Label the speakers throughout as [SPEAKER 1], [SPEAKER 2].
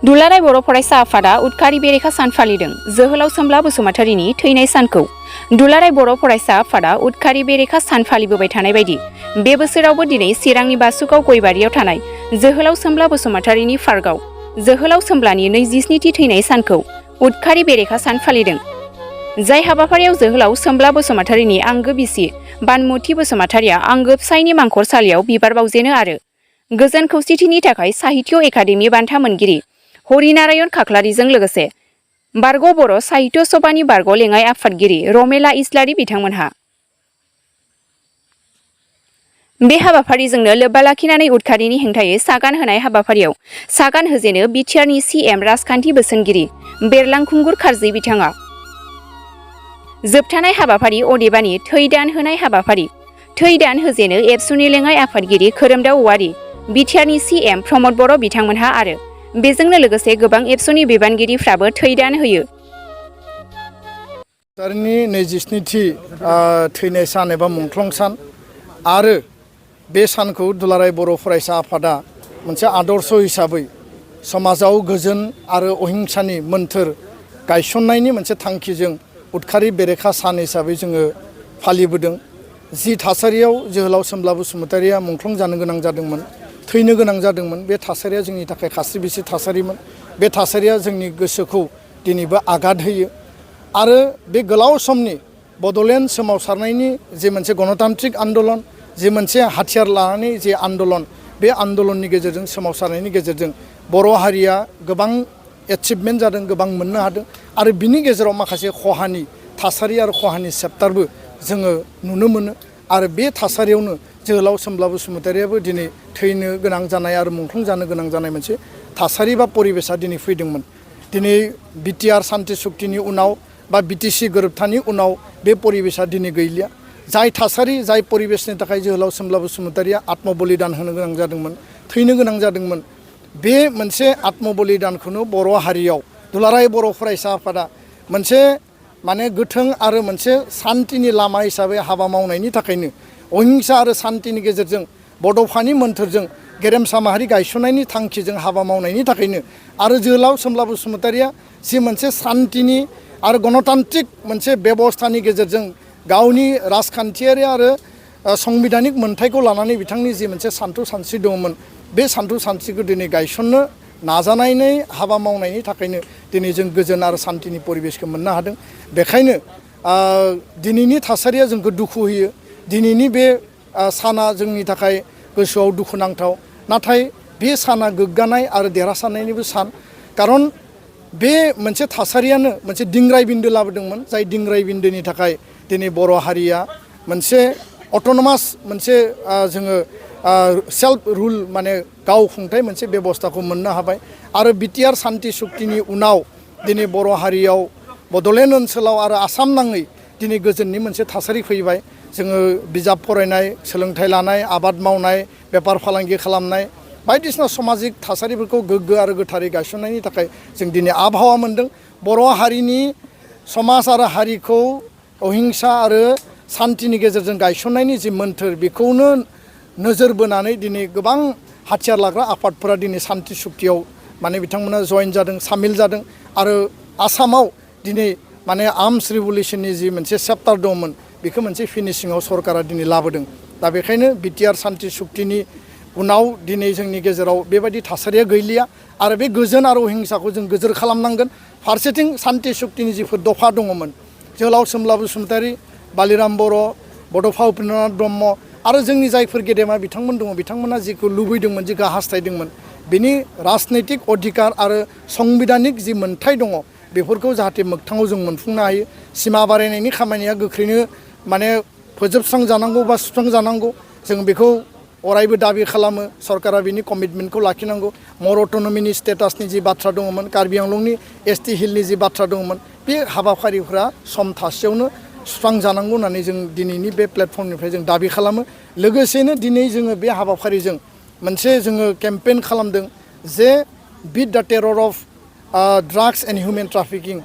[SPEAKER 1] दुलाराय बर' फरायसा आफादा उदखारि बेरेखा सान फालिदों। जोहोलाव सोमब्ला बसुमतारीनि थैनाय सानखौ दुलाराय बर' फरायसा आफादा उदखारि बेरेखा सान फालिबोबाय थानाय बायदि बे बोसोरावबो दिनै चिरांनि बासुगाव गयबारियाव थानाय जोहोलाव सोमब्ला बसुमतारीनि पार्कआव जोहोलाव सोमब्लानि 27थि थैनाय सानखौ उदखारि बेरेखा सान फालिदों। जाय हाबाफारियाव जोहोलाव सोमब्ला बसुमतारीनि आंगो बिसि बानमुथि बसुमतारीया आंगो फिसायनि मांखरसालियाव बिबार बावजेनो आरो गोजोन खौसेथिनि थाखाय साहित्य एकाडेमि बान्था मोनगिरि हरिनारायण खाख्लारिजों लोगोसे बारग' बर' साहित्य सभानि बारग' लेङाइ आफादगिरि रमेला इस्लारि बिथांमोनहा बे हाबाफारिजोंनो लोब्बा लाखिनानै उदखारिनि हेंथायै सागान होनाय हाबाफारियाव सागान होजेनो बिटिआरनि CM राजखान्थि बोसोनगिरि बेरलांखुंगुर खारजि बिथाङा। जोबथानाय हाबाफारि अदेबानि थै दान होनाय हाबाफारि थै दान होजेनो एबसुनि लेङाइ आफादगिरि खोरोमदाव औवारि बिटिआरनि CM प्रमद बर' बिथांमोनहा आरो बेजोंनो लोगोसे गोबां एबसुनि बिबानगिरिफ्राबो थै दान होयो।
[SPEAKER 2] सरकारनि 27थि थैनाय सान एबा मुंख्लं सान आरो बे सानखौ दुलाराय बर' फरायसा आफादा मोनसे आदर्श हिसाबै समाजाव गोजोन आरो अहिंसानि मोन्थोर गायसननायनि मोनसे थांखिजों उदखारि बेरेखा सान हिसाबै जोङो फालिबोदों। जि थासारियाव जोहोलाव सोमब्ला बसुमतारीया मुंख्लं जानो गोनां जादोंमोन, थैनो गोनां जादोंमोन, बे थासारिया जोंनि थाखाय खास्रि बिस्रि थासारिमोन। बे थासारिया जोंनि गोसोखौ दिनैबो आघात होयो आरो बे गोलाव समनि बड'लेण्ड सोमावसारनायनि जे मोनसे गणतान्त्रिक आन्दलन, जे मोनसे हाथियार लानानै जे आन्दलन, बे आन्दलननि गेजेरजों सोमावसारनायनि गेजेरजों बर' हारिया गोबां एचिभमेन्ट जादों, गोबां मोननो हादों आरो बिनि गेजेराव माखासे खहानि थासारि आरो खहानि सेप्टारबो जोङो नुनो मोनो आरो बे थासारियावनो जोहोलाव सोमब्ला बसुमतारीयाबो दिनै थैनो गोनां जानाय आरो मुंख्लं जानो गोनां जानाय मोनसे थासारि बा परिबेसा दिनै फैदोंमोन। दिनै बिटिआर सान्ति सुक्तिनि उनाव बा बिटिसि गोरोबथानि उनाव बे परिबेसा दिनै गैलिया। जाय थासारि, जाय परिबेसनि थाखाय जोहोलाव सोमब्ला बसुमतारीया आत्म बलिदान होनो गोनां जादोंमोन, थैनो गोनां जादोंमोन, बे मोनसे आत्म बलिदानखौनो बर' हारियाव दुलाराय बर' फरायसा आफादा मोनसे गोथों आरो मोनसे सान्तिनि लामा हिसाबै हाबा मावनायनि थाखायनो अहिंसा आरो सान्तिनि गेजेरजों बड'फानि मोन्थोरजों गेरेमसा माहारि गायसननायनि थांखिजों हाबा मावनायनि थाखायनो आरो जोहोलाव सोमब्ला बसुमतारीया जि मोनसे सान्तिनि आरो गणतान्त्रिक मोनसे बेबस्थानि गेजेरजों गावनि राजखान्थियारि आरो संबिधानिक मोन्थायखौ लानानै बिथांनि जि मोनसे सान्थौ सानस्रि दङमोन, बे सान्थौ सानस्रिखौ दिनै गायसननो नाजानायनि हाबा मावनायनि थाखायनो दिनै जों गोजोन आरो सान्तिनि परिबेसखौ मोननो हादों। बेखायनो दिनैनि थासारिया जोंखौ दुखु होयो। दिनैनि बे साना जोंनि थाखाय गोसोआव दुखुनांथाव, नाथाय बे साना गोग्गानाय आरो देरहासारनायनिबो सान। खारन बे मोनसे थासारियानो मोनसे दिंग्राय बिन्दो लाबोदोंमोन, जाय दिंग्राय बिन्दोनि थाखाय दिनै बर' हारिया मोनसे अट'नमास मोनसे जोङो सेल्फ रुल गाव खुंथाय मोनसे बेबस्थाखौ मोननो हाबाय आरो बिटिआर सान्ति सुक्तिनि उनाव दिनै बर' हारियाव बड'लेण्ड ओनसोलाव आरो आसाम नाङै दिनै गोजोननि मोनसे थासारि फैबाय। जोङो बिजाब फरायनाय, सोलोंथाइ लानाय, आबाद मावनाय, बेफार फालांगि खालामनाय, बायदिसिना समाजिक थासारिफोरखौ गोग्गो आरो गोथारै गायसननायनि थाखाय जों दिनै आबहावा मोनदों। बर' हारिनि समाज आरो हारिखौ अहिंसा आरो सान्तिनि गेजेरजों गायसननायनि जि मोन्थोर, बेखौनो नोजोर बोनानै दिनै गोबां हाथियार लाग्रा आफादफोरा दिनै सान्ति सुक्तियाव बिथांमोना जइन जादों, सामिल जादों आरो आसामाव दिनै आर्मस रिभलिउसननि जि मोनसे चेप्टार दंमोन, बेखौ मोनसे फिनिशिङाव सरकारा दिनै लाबोदों। दा बेखायनो बिटिआर सान्ति सुक्तिनि उनाव दिनै जोंनि गेजेराव बेबायदि थासारिया गैलिया आरो बे गोजोन आरो अहिंसाखौ जों गोजोर खालामनांगोन। फारसेथिं सान्ति सुक्तिनि जिफोर दफा दङमोन, जोहोलाव सोमब्ला बसुमतारी, बालिराम बर', बड'फा उपेन्द्रनाथ ब्रह्म आरो जोंनि जायफोर गेदेमा बिथांमोन दङ, बिथांमोना जिखौ लुबैदोंमोन, जिखौ हास्थायदोंमोन, बिनि राजनैतिक अधिकार आरो संबिधानिक जि मोन्थाय दङ, बेफोरखौ जाहाथे मोगथाङाव जों मोनफुंनो हायो। सिमा बारायनायनि खामानिया गोख्रैनो फोजोबस्रांजानांगौ बा सुस्रांजानांगौ, जों बेखौ अरायबो दाबि खालामो। सरकारा बिनि कमिटमेन्टखौ लाखिनांगौ। मर अट'नमिनि स्टेटासनि जि बाथ्रा दङमोन, कार्बि आंलंनि ST हिलनि जि बाथ्रा दङमोन, बे हाबाफारिफोरा सम थासेयावनो सुस्रांजानांगौ होननानै जों दिनैनि बे प्लेटफर्मनिफ्राय जों दाबि खालामो। लोगोसेनो दिनै जोङो बे हाबाफारिजों मोनसे जोङो केम्पेइन खालामदों जे बिट द terror of drugs and human trafficking,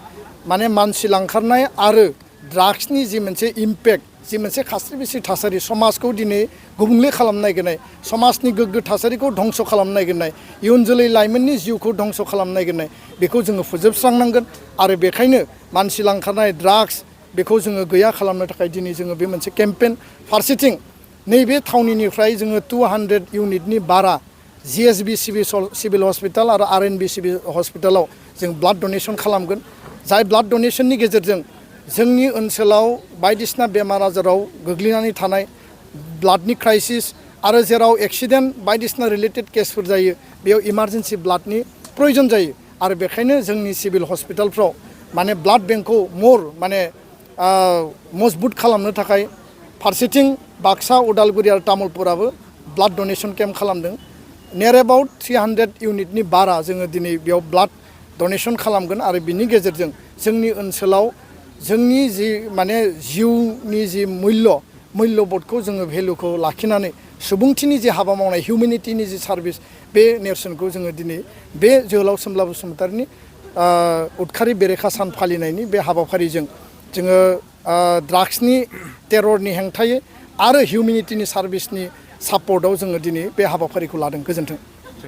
[SPEAKER 2] मानसि लांखारनाय आरो ड्राग्सनि जि मोनसे इम्पेक्ट, जि मोनसे खास्रि बिस्रि थासारि समाजखौ दिनै गुबुंले खालामनो नागिरनाय समाजनि गोग्गो थासारिखौ धंस खालामनो नागिरनाय इयुन जोलै लाइमोननि जिउखौ धंस खालामनो नागिरनाय बेखौ जोङो फोजोबस्रांनांगोन आरो बेखायनो मानसि लांखारनाय ड्राग्स बेखौ जोङो गैया खालामनो थाखाय दिनै जोङो बे मोनसे केम्पेन फारसेथिं नैबे थावनिनिफ्राय जोङो 200 इउनिटनि बारा जिएसबि सिभिल हस्पिटाल आरो आरएनबि सिभिल हस्पिटालाव जों ब्लाड डनेसन खालामगोन जाय ब्लाड डनेसननि गेजेरजों जोंनि ओनसोलाव बायदिसिना बेमार आजाराव गोग्लैनानै थानाय ब्लाडनि क्राइसिस आरो जेराव एक्सिडेन्ट बायदिसिना रिलेटेड केसफोर जायो बेयाव इमारजेन्सि ब्लाडनि प्रयोजन जायो आरो बेखायनो जोंनि सिभिल हस्पिटालफ्राव माने ब्लाड बेंकखौ मोर माने मजबुत खालामनो थाखाय फारसेथिं बाक्सा उदालगुरि आरो तामुलपुराबो ब्लाड डनेसन केम्प खालामदों नियर एबाउट 300 इउनिटनि बारा जोङो दिनै बेयाव ब्लाड डनेसन खालामगोन आरो बिनि गेजेरजों जोंनि ओनसोलाव जोंनि जि माने जिउनि जि मुल्यबोधखौ जोङो भेलुखौ लाखिनानै सुबुंथिनि जि हाबा मावनाय हिउमेनिटिनि जि सार्भिस बे नेरसोनखौ जोङो दिनै बे जोहोलाव सोमब्ला बसुमतारिनि उदखारि बेरेखा सान फालिनायनि बे हाबाफारिजों जोङो ड्राग्सनि टेररनि हेंथायै आरो हिउमेनिटिनि सार्भिसनि सापर्टआव जोङो दिनै बे हाबाफारिखौ लादों। गोजोन्थों।